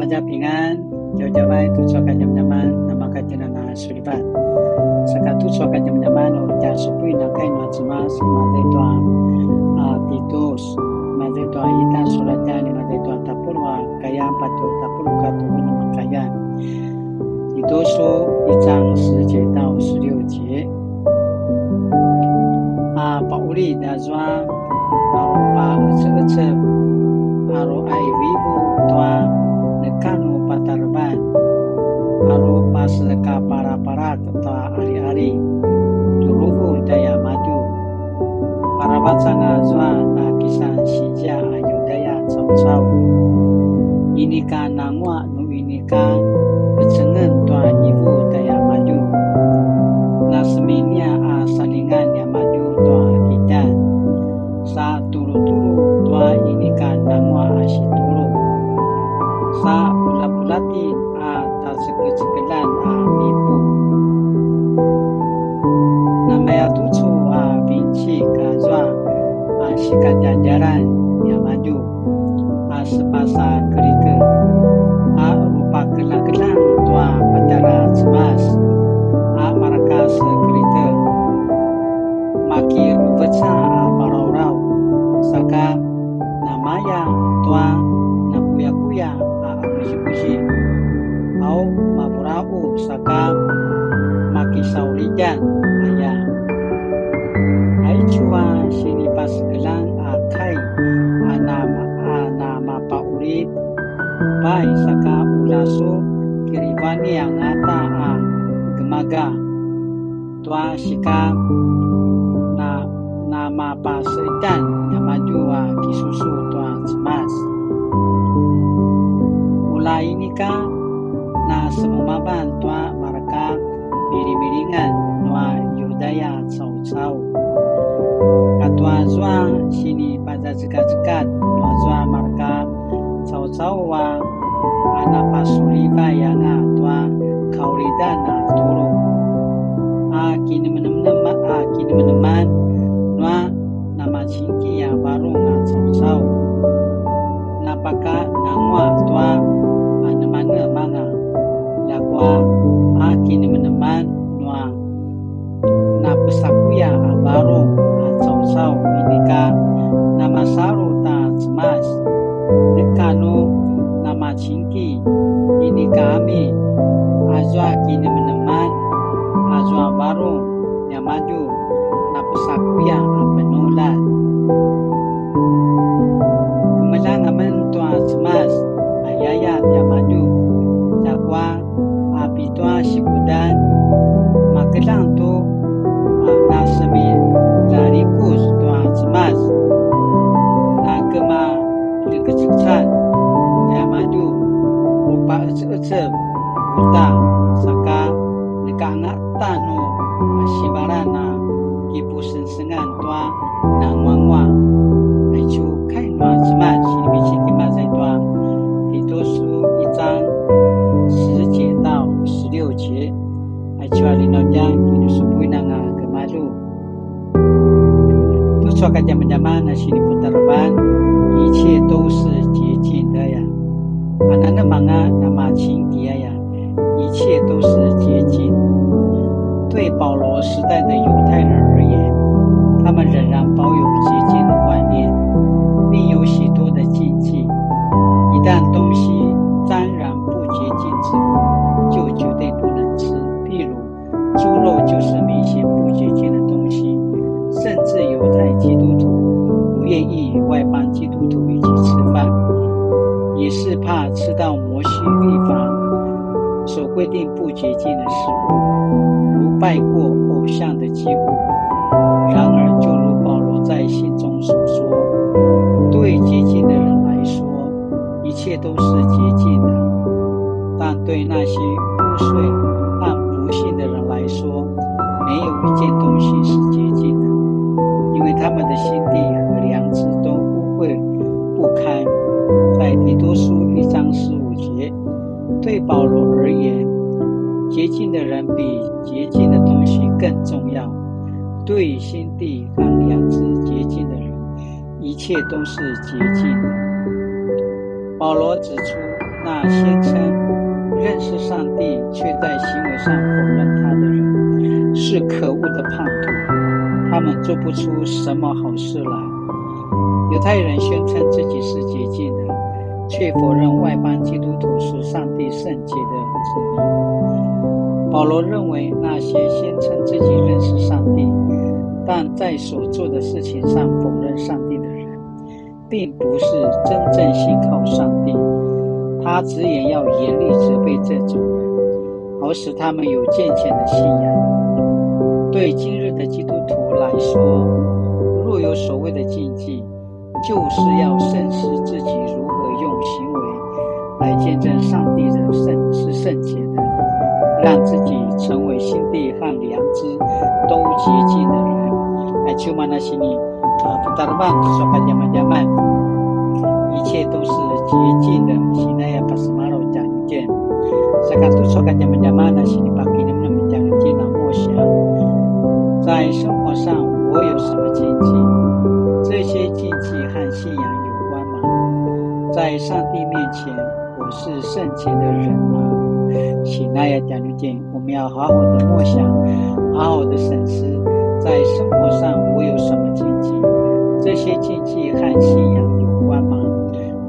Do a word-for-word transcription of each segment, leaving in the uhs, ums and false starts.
大家平安, djavadjavay tucu a kadjamadjaman, namakatjinana sulivat. Saka tucu a kadjamadjaman, uri tja supuin a kai nua Cemas, imaza i tua, a, Titus, imaza i tua ita suratjan, imaza i tua tapuluq a kayan, patje tapuluq katua unem a kayan. 提多书一章十节到十六节。 A paqulid azua a rupaqeceqecev a ruqaivivu tua neka nu patarevan a rupasekaparaparak tua qaliqali, tjuruvu tjaiamadju. Paravac anga azua na kisan sinzia a Yudaya caucau. Inika nanguaq nu inika pecengen tua qivu tjaiamadju. Na seminia a salingan niamadju tua kitan. Sa tulutulu tua inika nanguaq a situlu. Sa pulapulatin a tacekecekelan a mipu. Namaya tucu a vinecik azua a sikadjadjalan niamadju a sepasa kelike a rupakeljakeljang tua patjara Cemas a mareka sekelike. Makiruveca a paraurau, saka namaya tua nakuyakuya a qemuzimuzip, au mavura'u saka makisaulidan aya. Aicu a sinipasekeljang a kai a na, a namapaqulid, pai saka ula su kirivani angata a gemaga tua sika na, namapaseqitan niamadju a kisusu tua Cemas. Ula inika na semumavan tua mareka milimilingan nua Yudaya caucau. Katua zua sinipazazekazekatj nua zua mareka caucau a, a napasulivay anga tua kaulidan a tulu. A kinemenem, a kinemeneman nua namacingki a varung a caucau. Napakananguaq tua anemanemanga. Ljakua a kinemeneman nua napesakuya a varung a caucau inika namasalu ta Cemas. Neka nu namacingki inika amin, azua kinemeneman, azua varung niamadju napesakuya a penuljat. Kemeljang amen tua Cemas a yaya tiamadju, ljakua a pitua sikudan, makeljang tu a nasemiljalikuz tua Cemas, na kema ljekecekecad tiamadju, rupaqececev uta, saka neka angata nu sivalan a kipusengsengan tua nanguanguaq. Aicu kai nua Cemas sinivecik imaza i tua 提多书一章十节到十六节. Aicu a linautjan kinusupuin anga gemalju. Tucu a kadjamadjaman a siniputarevan, 一切都是洁净的 aya. Ananemanga namacingki aya, 一切都是洁净的。对保罗时代的犹太人而言，他们仍然保有洁净的观念，并有许多的禁忌。一旦东西沾染不洁净之物，就绝对不能吃。譬如， 猪肉就是明显不洁净的东西，甚至犹太基督徒不愿意与外邦基督徒一起吃饭，也是怕吃到摩西律法所规定不洁净的食物，如拜过偶像的祭物。然而，就如保罗在信中所说，对洁净的人来说， 一切都是洁净的，但对那些污秽和不信的人来说，没有一件东西是洁净的，因为他们的心地和良知都污秽不堪。在提多书一章十五节，对保罗而言，洁净的人比洁净的东西更重要。对于心地和良知洁净的人， 一切都是洁净的。保罗指出，那宣称认识上帝却在行为上否认他的人，是可恶的叛徒，他们做不出什么好事来。犹太人宣称自己是洁净的，却否认外邦基督徒是上帝圣洁的子民。保罗认为那些宣称自己认识上帝，但在所做的事情上否认上帝的人，并不是真正信靠上帝，他直言要严厉责备这种人，好使他们有健全的信仰。对今日的基督徒来说，若有所谓的禁忌，就是要审视自己如何用行为来见证上帝的圣，是圣洁的，让自己成为心地和良知都洁净的人。Aicu mana sini, a, putaraman tucu a kadjamadjaman. 一切都是洁净的，sinaya pasemalaw tjanuitjen. Saka tucu a kadjamadjaman a sinipakinemnem tjanuitjen a 默想，在生活上我有什么禁忌？这些禁忌和信仰有关吗？在上帝面前，我是圣洁的人吗？Sinaya tjanuitjen, 我们要好好的默想，好好的审视，在生活上我有什么禁忌？这些禁忌和信仰有关吗？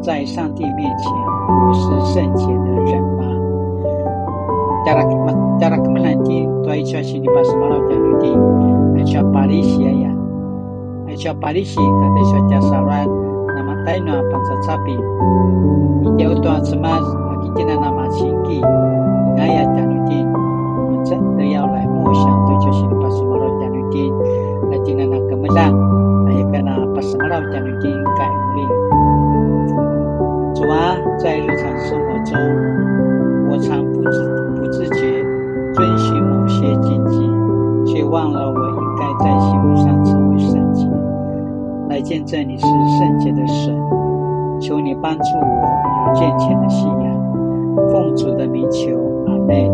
在上帝面前，我是圣洁的人吗？Tjara-, tjara kemeljang itjen tua aicu a sinipasemalaw tjanuitjen, aicu a palisi aya. Aicu a palisi kata aicu a tja saluan, namatainu a pacacapin. Itjen tua Cemas, a ki tjen a namacingki, inaya tjanuitjen, 我们真的要来默想，对，aicu a sinipasemalaw tjanuitjen, na tjen a na kemeljang, aya ken a pasemalaw tjanuitjen kai muri. 主啊，在日常生活中，我常不自，不自觉遵循某些禁忌，却忘了我应该在行为上成为圣洁。来见证你是圣洁的神，求你帮助我有健全的信仰。奉主的名求，阿们。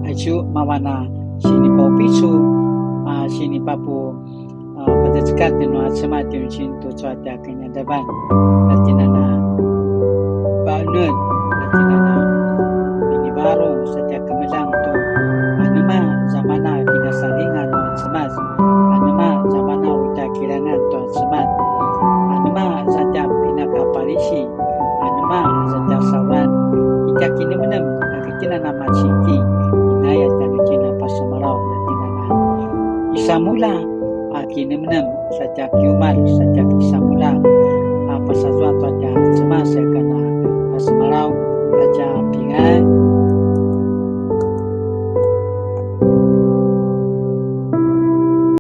Aicu mavan a sinipaupicul, a, sinipapu, a, pacecekat nua Cemas tjanuitjen tucu a tja kinaqadavan, na tjen a na va'enetj, na tjen a na pinivarung sa tja kemeljang tu anema zua mana kinasalingan nua Cemas, anema zua mana uri tja kiljangan tua Cemas, anema zua tja pinakapalisi, anema zua tja saluan, i tja kinemnem, a ki tjen a namacingki, inaya tjanuitjen a pasemalaw, na tjen a na kisamulja, a kinemnem, sa tja kiumalj, sa tja kisamulja, a pasazua tua tja Cemas, aya ken a pasemalaw, ta tja pingan,